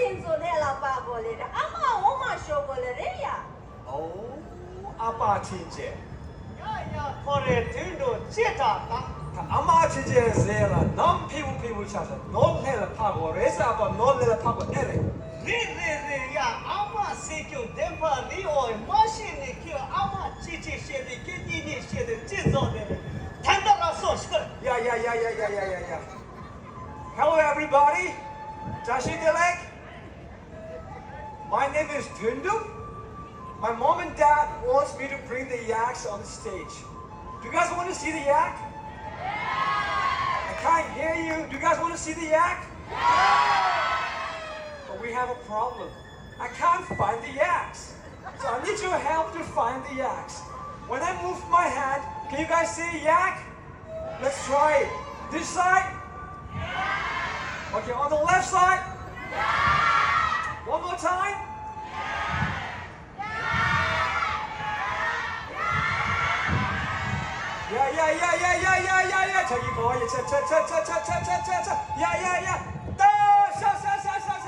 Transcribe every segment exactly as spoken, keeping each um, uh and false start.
ཁྱེད་ཚོ་ལས་ལ་པ་གོ་ལེ་རེད། ཨ་མ་འོ་མ་ཤོ་གོ་ལེ་རེད་ཡ། ཨོ། ཨ་པ་ཁྱེད་ཅེ། ཡ་ཡ་ཁོ་རེ་དུད་འགྲོ་ཅེ་དྲག་དང་། ཨ་མ་ཁྱེད་ཅེ་ཟེར་ལ་ནམ་ཕི་བུ་ཕི་བུ་ཆ་ས་ནོར་ལྷས་ལ་ཕ་གོ་རེ་ས་ཨ་པ་ནོར་ལྷས་ལ་ཕ་གོ་ཨེ་རེད། རེད་རེད་རེད་ཡ། ཨ་མ་ཟེར་རྒྱུ་བདེན་པ་རེད། ཨོ་མ་ཤེས་ནས་ཁྱོད་ཨ་མ་ཅི་ཅི་བཤད་དེ་ཁྱོད་ཉིད་ཉིད་བཤད་དེ་ཅི་རྫོགས་དེ་རེད། ད་ལྟ་ར་སོ་ཤོར། ཡ་ཡ་ཡ། Hello everybody. བཀྲ་ཤིས་བདེ་ལེགས། My name is Dunduk. My mom and dad wants me to bring the yaks on the stage. Do you guys want to see the yak? I can't hear you. Do you guys want to see the yak? But we have a problem. I can't find the yaks. So I need your help to find the yaks. When I move my hand, can you guys say yak? Let's try it. This side? Okay, on the left side? One more time? Yeah, yeah, yeah, yeah, yeah, yeah, yeah, yeah. Cha, cha, cha, cha, cha, cha, cha, cha, cha, cha, cha. Yeah, yeah, yeah. Da, sha, sha, sha, sha.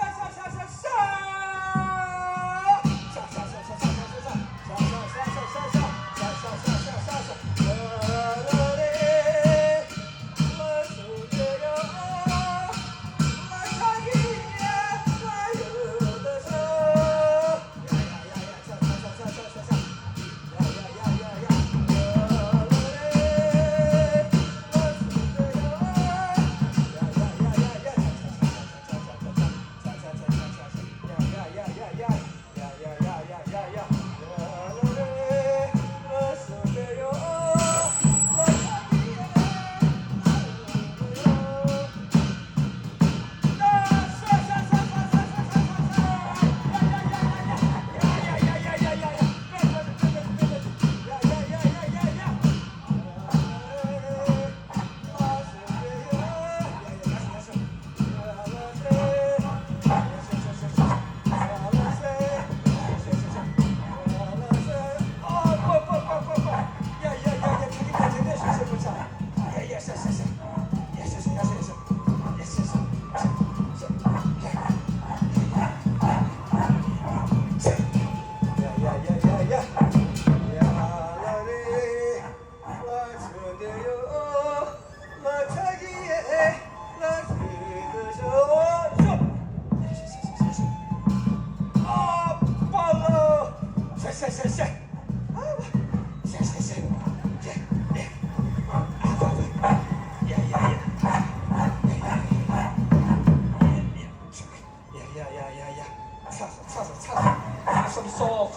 ཡ་ཡ་ཡ་ཡ་ཡ། ཚ་ས་ཚ་ས་ཚ་ས། Have some salt.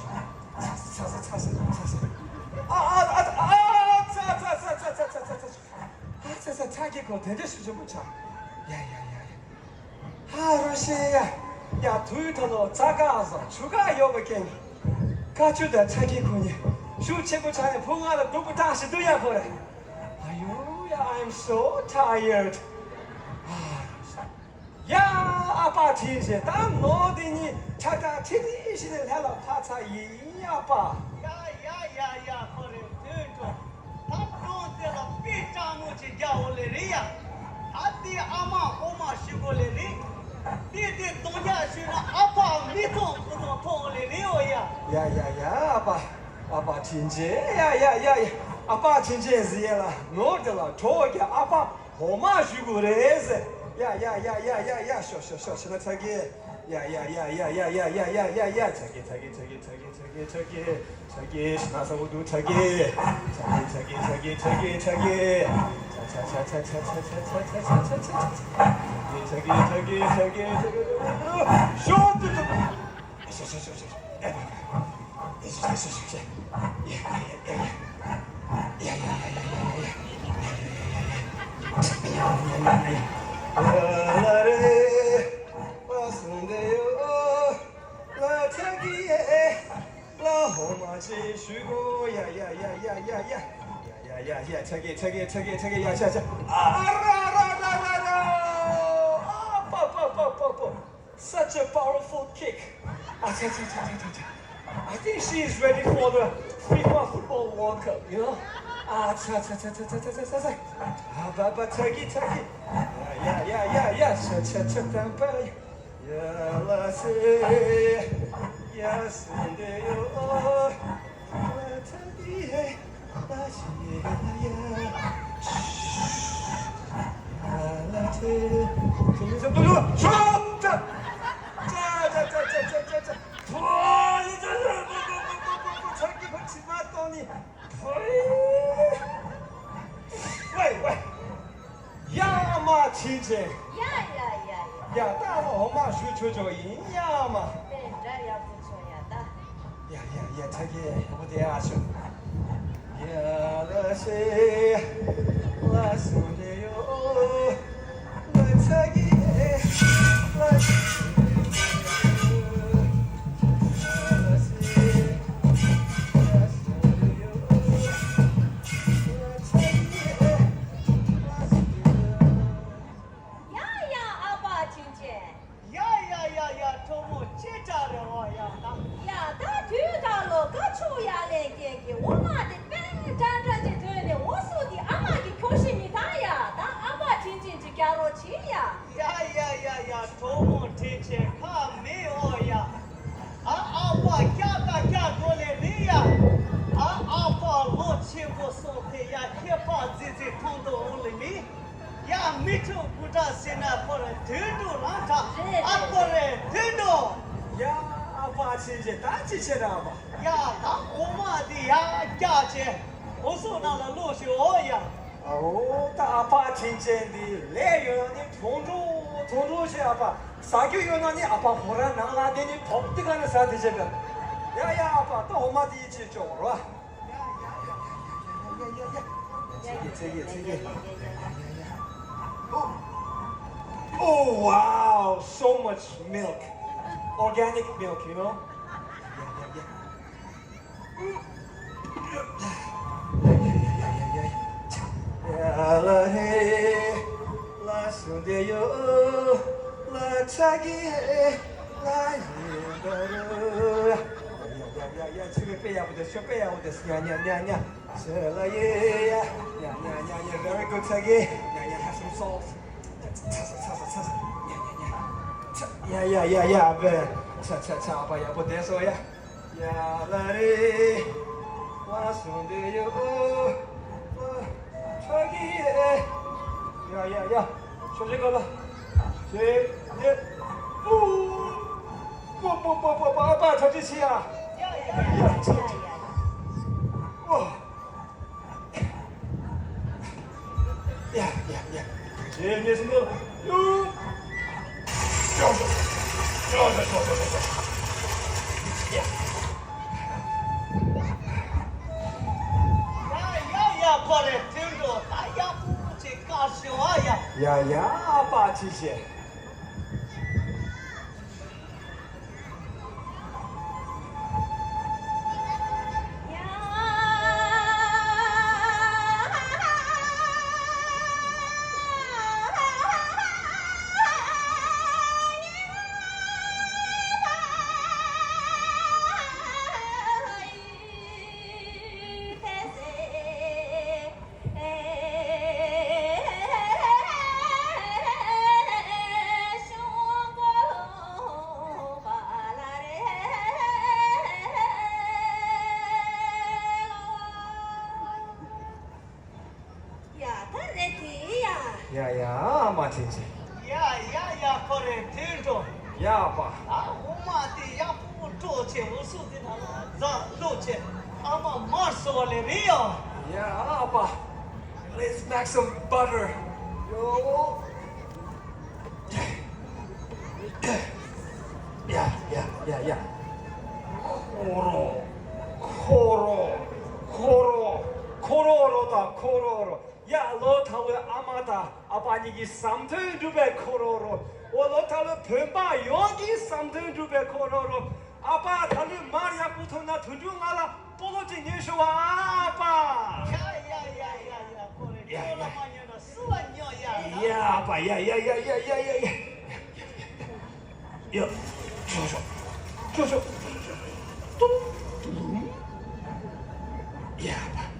ཚ་ས་ཚ་ས་ཚ་ས་ཚ་ས། ཨ་ཨ་ཨ་ཨ། ཚ་ཚ་ཚ་ཚ་ཚ་ཚ་ཚ། ཨ་ཚ་ས་ཚ་གི་ཁོ་དེ་འདྲ་ཞིག་ཞིག་མོ་ཆ། ཡ་ཡ་ཡ་ཡ། ཧ་རོ་ཤེ་ཡ། ཡ་དུས་ཐོ་ལོ་ཙ་ག་ཟ་ཆུ་ག་ཡོ་བ་ཀེང་། ཀ་ཆུ་ད་ཚ་གི་ཁོ་ཉེ་ཤུ་ཆེ་གོ་ཆ་ཡ་ཕུ་ང་ལ་དུག་པ་ཏང་ཞིག་དུ་ཡ་ཁོ་རེ། ཨ་ཡོ་ཡ། I'm so tired. ཡ། ཨ་པ་ཁྲིན་ཆེ་ད་ནོ་དེ་ཉིད་ཆ་ད་ཁྲི་དི་ཤི་ནི་ལྷ་ལ་ཕ་ཚ་ཡི་ཨ་པ། ཡ་ཡ་ཡ་ཡ། ཁོ་རེ་དོན་གྲུབ། ད་ཀྲོང་དེ་ལ་པི་ཀྲང་མོ་ཆེ་རྒྱ་འོ་ལེ་རེད་ཡ། ད་དེ་ཨ་མ་ཨོ་མ་ཞུ་གོ་ལེ་རེད། དེ་དེ་གདོང་རྒྱ་ཞུས་ན་ཨ་ཕ་མི་ཐོང་ཁུ་ཐོང་ཐོང་ལེ་རེད་འོ་ཡ། ཡ་ཡ་ཡ། ཨ་པ། ཨ་པ་ཁྲིན་ཆེ། ཡ་ཡ་ཡ་ཡ། ཨ་པ་ཁྲིན་ཆེ་ཟེར་ཡ་ལ་ནོར་དེ་ལ་གྲོགས་ཀྱི་ཨ་པ། འོ་མ་ཞུ་དགོས་རེད་ཟེར། ཡ་ཡ་ཡ་ཡ་ཡ་ཡ། ཤོག་ཤོག་ཤོག་ཤོག་ན་ཚ་གི། ཡ་ཡ་ཡ་ཡ་ཡ་ཡ་ཡ་ཡ་ཡ། ཚ་གི་ཚ་གི་ཚ་གི་ཚ་གི་ཚ་གི་ཚ་གི། ཤི་ན་ས་འུ་དུ་ཚ་གི། ཚ་གི་ཚ་གི་ཚ་གི་ཚ་གི་ཚ་གི། ཚ་ཚ་ཚ་གི་ཚ་གི་ཚ་གི། ཤོག་དུ་དུ། Such a powerful kick. ཨ་ཚ་ཚ་ཚ་ཚ་ཚ་ཚ། I think she is ready for the FIFA Football World Cup, you know? ཨ་ཚ་ཚ་ཚ་ཚ། ཨ་བ་བ་ཚ་གི་ཚ་གི། ཡ་ཡ་ཡ་ཡ། ཆ་ཆ་ཆ་ཏམ་པ། ཡ་ལ་ ཡ་ཨ་མ་བྱིན་ཅན། ཡ་ཡ་ཡ་ཡ། ཡ་ད་ཨ་མ་འོ་མ་ཞུ་ཆོག་ཆོག་ཡིན་ཡ་ཨ་མ། དཔེ་འདྲ་ཡག་པོ་བྱུང་ཡ་ད། ཡ་ཡ་ཡ་ཚ་གི་ཡག་པོ་དེ་ཨ་ཤོ། ཡ་ལ་ཤེ་ལ་སུ་རེ་ཡོ། ལ་ཚ་གི་ལ་སུ་རེ་ཡོ། ལ་ཤེ་ལ་སུ་རེ་ཡོ། ལ་ཚ་གི་ལ་སུ་རེ་ཡོ། ཡ་ཡ་ཨ་ཕ་བྱིན་ཅན། ཡ་ཡ་ཡ་ཡ། གྲོགས་མོ་ཅི་འདྲ་རེད་བ་ཡ་ད། ཡ་ད་དུས་ད་ལོ་ཀ་ཆུ་ཡ་ལེན་མཁན་གྱི་འོ་མ་དེ་པེན་ཏྲ་ཏྲ་ཅིག་ཐོན་ནས་འོ་སུ་དེ་ཨ་མ་གི་ཁྱོ་ཤི་མི་ད་ཡ། ད་ཨ་ཕ་བྱིན་ཅན་ཅིག་སྐྱག་རོ་བྱིན་ཡ། ཡ་ཡ་ཡ་ཡ། གྲོགས་མོ་བྱིན་ཅན་ཁ་མི་འོ་ཡ། ཨ་ཨ་ཕ་སྐྱག་ཀ་སྐྱག་དགོས་ལེ་རེད་ཡ། ཨ་ཨ་ཕ་ལོ་ཆེན་པོ་སོང་ཚེ་ཡ་ཁྱད་པར་ཙི་ཙི་མཐོང་དུ་འོང་ལེ་མི། ཡ་མི་ཆོག་གུ་དྲག་ཟེར་ན་ཁོ་རེ་དུད་འགྲོ་རང་དྲག་རེད་ཨ་ཁོ་རེ་དུད་འགྲོ། ཡ་ཨ་ཕ་ཕྱིན་ཆད་ད་ཅི་བྱེད་ར་བ། ཡ་ད་འོ་མ་འདི་ཡ་རྒྱག་བྱས་འོ་སོ་ནང་ལ་ལོག་ཤོག་འོ་ཡ། ཨའོ་ད་ཨ་ཕ་ཕྱིན་ཆད་འདི་ལས་ཡོད་ན་ནི་ཐོང་འགྲོ་ཐོང་འགྲོ་བྱས་ཨ་ཕ་ཟ་རྒྱུ་ཡོད་ན་ནི་ཨ་ཕ་ཧོ་ར་ནང་ལ་བསྡད་ནི་ཐོག་ཏི་ག་ནས་ཟ་དེ་བྱེད་པས། ཡ་ཡ་ཨ་ཕ་ད་འོ་མ་འདི་ཡི་ཆེད་ཅོག་རོ། Oh, oh, wow, so much milk. Organic milk, you know? Yeah, yeah, yeah. Very good, ཚ་གི། ཡ་ཡ་ཡ་ཡ། Have some salt. ཚ་ཚ་ཚ་ཚ་ཚ། ཡ་ཡ་ཡ་ཡ། ཚ། ཡ་ཡ་ཡ་ཡ། ཨ་བེ། ཚ་ཚ་ཚ། ཨ་ཕ་ཡག་པོ་བསྡད་སོང་ཡ། ཡ་ལ་རེ། བ་སོང་དེ་ཡོ། བ། ཚ་གི། ཡ་ཡ་ཡ། ཆོས་རིག་ག་ལ། ཆེ། ཡེ། པུ། པུ་པུ་པུ་པུ་པུ། ཨ་ཕ་ཚ་གི་ཆི་ཡ། ཡ་ཡ་ཡ་ཡ་ཡ། ཨོ། ཡ་ཡ་ཡ། ཡེ་ངེས་སུ་ནོར། ཡུ། ཡ་ཡ་ཡ་ཡ། ཁོ་རེ་དུད་འགྲོ་ད་ཡག་པོ་ཅིག་བཀའ་ཤོག་ཨ་ཡ། ཡ་ཡ་ཨ་ཕ་ཅི་བྱེད། ཡ་ད་རེད་དེ་ཡ། ཡ་ཡ་ཨ་མ་ཆེན་ཆེན། ཡ་ཡ་ཡ་ཁོ་རེ་དུད་འགྲོ། ཡ་པ། ཨ་འོ་མ་དེ་ཡག་པོ་སྤྲོ་ཆེ་འོ་སུ་དེ་ན་ལ་རྫ་ལོ་ཆེ། ཨ་མ་མར་སོ་བ་ལེ་རེད་ཡ། ཡ་ཨ་པ། Let's make some butter. ཡོ། ཡ་ཡ་ཡ་ཡ། ཁོ་རོ། ཁོ་རོ། ཁོ་རོ། ཁོ་རོ་རོ་དང་ཁོ་རོ་རོ། ཡ་ལོ་ཐང་ལོའི་ཨ་མ་དང་ཨ་ཕ་གཉིས་ཀྱི་བསམ་དོན་འགྲུབ་པའི་ཁོ་རོ་རོ། འོ་ལོ་ཐང་ལོའི་བོད་པ་ཡོངས་ཀྱི་བསམ་དོན་འགྲུབ་པའི་ཁོ་རོ་རོ། ཨ་ཕ་ད་ལོའི་མར་ཡག་པོ་ཐོན་ན་དུད་འགྲོ་ང་ལ་སྤོ་ལོ་ཅིག་ཉོས་ཤོག་ཨ་ཕ། ཡ་ཡ་ཡ་ཡ་ཡ། ཁོ་རེ་ཡ་ཁྱོད་ལ་ཡ་མ་ཉོས་ན་སུ་ལ་ཉོ་ཡ། ཡ་ཨ་ཕ་ཡ་ཡ་ཡ་ཡ། ཡ། ཅོ་ཅོ། ཅོ་ཅོ། ཏུང་ཏུང་། ཡ་པ།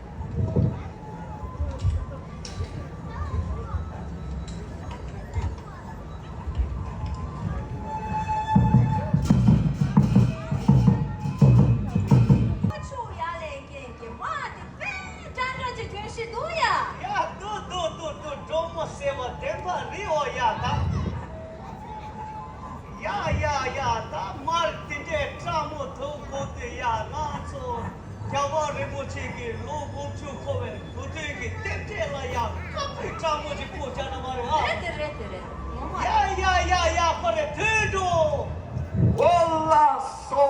ཡ་ཡ། ད་མར་དེ་འདྲའི་སྤྲང་མོ་ཐུག་དགོས་དུས་ཡ། ང་ཚོ་རྒྱལ་བ་རིན་པོ་ཆེ་གི་ལོ་དགུ་བཅུ་འཁོར་བའི་དགུ་སྟོན་གྱི་རྟེན་འབྲེལ་ལ་ཡ། དཀར་པོའི་སྤྲང་མོ་ཅིག་ཕུལ་བྱ་ན་མ་རེད་ཨ། རེད་དེ་རེད་དེ་རེད། ངོ་མ་ཡ་རེད། ཡ་ཡ་ཡ། ཁོ་རེ་དུད་འགྲོ། འོ་ལགས་སོ།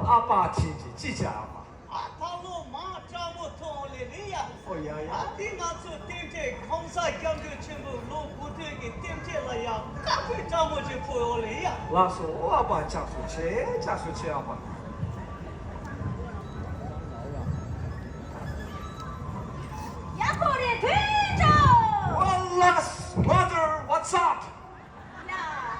ཨ་ཕ་ཁྱེད་ཀྱིས་ཅི་བྱ་ཨ་མ། ཨ་ཕ་ལོ་མ་སྤྲང་མོ་ཐོན་ལེ་རེད་ཡ། ཨོ་ཡ་ཡ། ཨ་དེ་ང་ཚོ་རྟེན་འབྲེལ་གོང་ས་སྐྱབས་མགོན་ཆེན་པོའི་ལོ་དགུ་སྟོན་གྱི་རྟེན་འབྲེལ་ལ་ཡ། དཀར་པོའི་སྤྲང་མོ་ཅིག་ཕུལ་ཡོད་ལེ་ཡ། ལགས་སོ། ཨ་ཕ་ཕྱག་སུ་ཆེ། ཕྱག་སུ་ཆེ་ཨ་ཕ། ཡ་ཁོ་རེ་དུད་འགྲོ། ཨོ་ལགས། Mother, what's up? ཡ།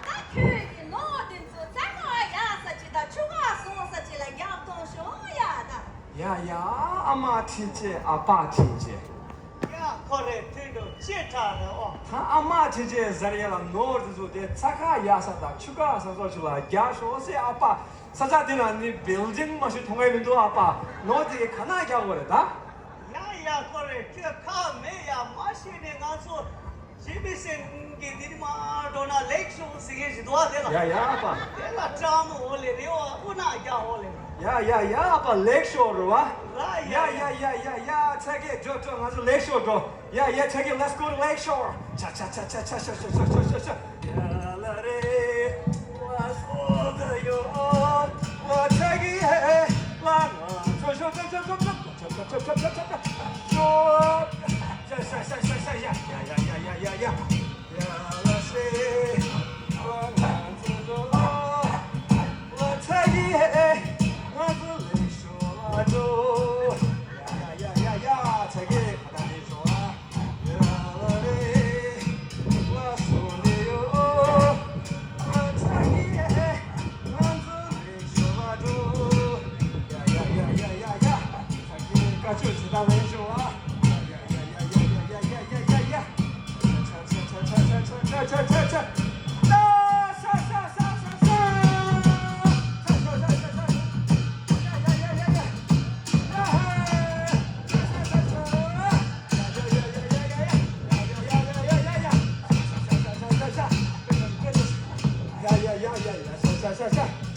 ད་ཁྱོད་ཀྱི་ནོར་དེ་ཚོ་ཚ་ཁ་ཡག་ས་ཅིག་དང་ཆུ་ཁ་སོང་ས་ཅིག་ལ་རྒྱབ་གཏོང་ཤོག་ཡ་ད། ཡ་ཡ། ཨ་མ་ཁྱེད་ཀྱིས། ཨ་ཕ་ཁྱེད་ཀྱིས། ཡ་ཁོ་རེ་དུད་འགྲོ་ཅི་དྲག་རེད་ཨོ། ད་ཨ་མ་ཁྱེད་ཀྱིས་ཟེར་ཡ་ལ་ནོར་དེ་ཚོ་དེ་ཚ་ཁ་ཡག་ས་དང་ཆུ་ཁ་སོང་ས་ཅིག་ལ་རྒྱག་ཤོག་ཟེར་ཨ་ཕ། ས་ཆ་དེ་ན་ནི་building མ་ཞིག་མཐོང་ཡ་མི་འདུག་ཨ་ཕ། ནོར་དེ་ག་ན་རྒྱག་དགོས་རེད་ད། ཡ་ཡ། ཁོ་རེ་ཁྱོད་ཁག་མེད་ཡ། མ་གཞི་ནས་ང་ཚོ་ཇི་མི་སེང་གི་འདི་མ་འགྲོ་ན་ལེགས་ཤོག་ཟེར་མཁན་ཞིག་འདུག་ཨ། དེ་ལ། ཡ་ཡ་ཨ་ཕ། དེ་ལ་སྤྲང་མོ་འོ་ལེ་རེད་བ། དབུ་ནག་རྒྱག་འོ་ལེ། ཡ་ཡ་ཡ་ཨ་ཕ། ལེགས་ཤོག་རེད་བ། ལ་ཡ་ཡ་ཡ་ཡ་ཡ། ཚ་གི་འགྲོ་འགྲོ། ང་ཚོ་ལེགས་ཤོག་འགྲོ། ཡ་ཡ། ཚ་གི། Let's go to Lake Shore. ཆ་ཆ་ཆ་ཆ། ཡ་ལ་རེ། ལ་སོ་ད་ཡོ། ལ་ཚ་གི་ཧེ། ལ་ང་ཚོ་ཤོ་ཤོ་ཤོ་ཤོ་ཤོ། ཤ་ཤ་ཤ་ཤ་ཤ། ཡ་ཡ་ཡ་ཡ་ཡ་ཡ། ཡ་ལ་སེ། ང་ཚོ་ལ་ཚ་གི་ཧེ། ང་ཚོ་ལེགས་ཤོག་ལ་འགྲོ། ཡ་ཡ་ཡ་ཡ་ཡ། ཚ་གི་ཁ་ད་ལེགས་ཤོག་ལ། ཡ་ལ་རེ། ལ་སོ་ནི་ཡོ། ལ་ཚ་གི་ཧེ། ང་ཚོ་ལེགས་ཤོག་ལ་འགྲོ། ཡ་ཡ་ཡ་ཡ་ཡ་ཡ། ཚ་གི་བཀའ་ཆོས་ཇི་ལྟར་ལེགས་ཤོག་ལ། ཡ་ཡ་ཡ་ཡ་ཡ། ཡ་ཡ་ཡ་ཡ་ཡ། ཤ་ཤ་ཤ་ཤ།